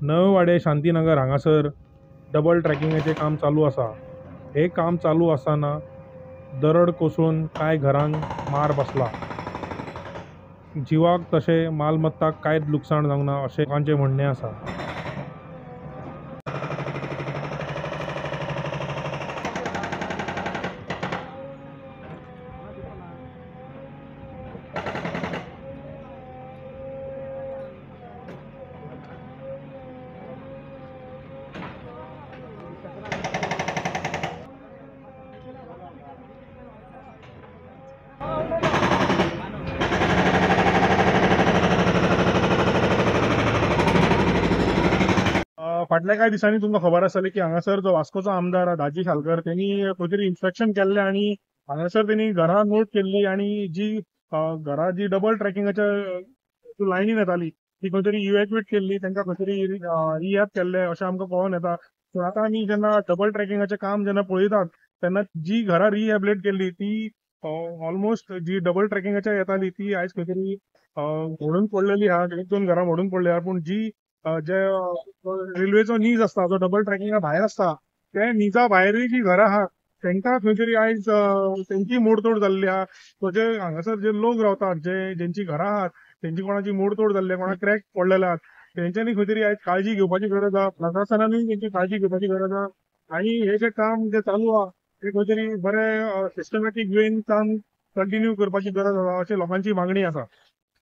नवेवाडे शांतीनगर हांगासर डबल ट्रॅकिंगाचें काम चालू आसा. हें काम चालू आसतना दरड कोसळून कांय घरांक मार बसला. जिवाक तशें मालमत्ताक कांयच लुकसाण जावंक ना अशें लोकांचें म्हणणें आसा. फाटल्या कांय दिसांनी तुमकां खबर आसतलें की हांगासर जो वास्कोचो आमदार दाजी सालकर तेणी खंय तरी इन्स्पेक्शन केल्लें आनी हांगासर तेणी घरां नोट केल्ली आनी जी घरां जी डबल ट्रॅकिंगाच्या लायनीन येताली ती खंय तरी इव्हॅक्युएट केल्ली, तांकां खंय तरी रिहॅब केल्लें अशें आमकां कळोन येता. पूण आतां आमी जेन्ना डबल ट्रॅकिंगाचें काम जेन्ना पळयतात तेन्ना जी घरां रिहॅबिलेट केल्ली ती ऑलमोस्ट जी डबल ट्रॅकिंगाच्या येताली ती आयज खंय तरी मोडून पडलेली आहा. एक दोन घरां मोडून पडली आहा. पूण जी जे रेल्वेचो नीज आसता जो डबल ट्रॅकिंगा भायर आसता ते निजा भायरूय जी घरां आहात तांकां खंय तरी आयज तेंची मोडतोड जाल्ली आहा. सो जे हांगासर जे लोक रावतात जे जेंची घरां आहात तेंची कोणाची मोडतोड जाल्ली, कोणाक क्रॅक पडलेले आहात, तेंच्यांनी खंय तरी आयज काळजी घेवपाची गरज आहा. प्रशासनानूय तेंची काळजी घेवपाची गरज आहा आनी हे जे काम जे चालू आहा ते खंय तरी बरें सिस्टमॅटीक वेन काम कंटिन्यू करपाची गरज आसा अशें लोकांची मागणी आसा.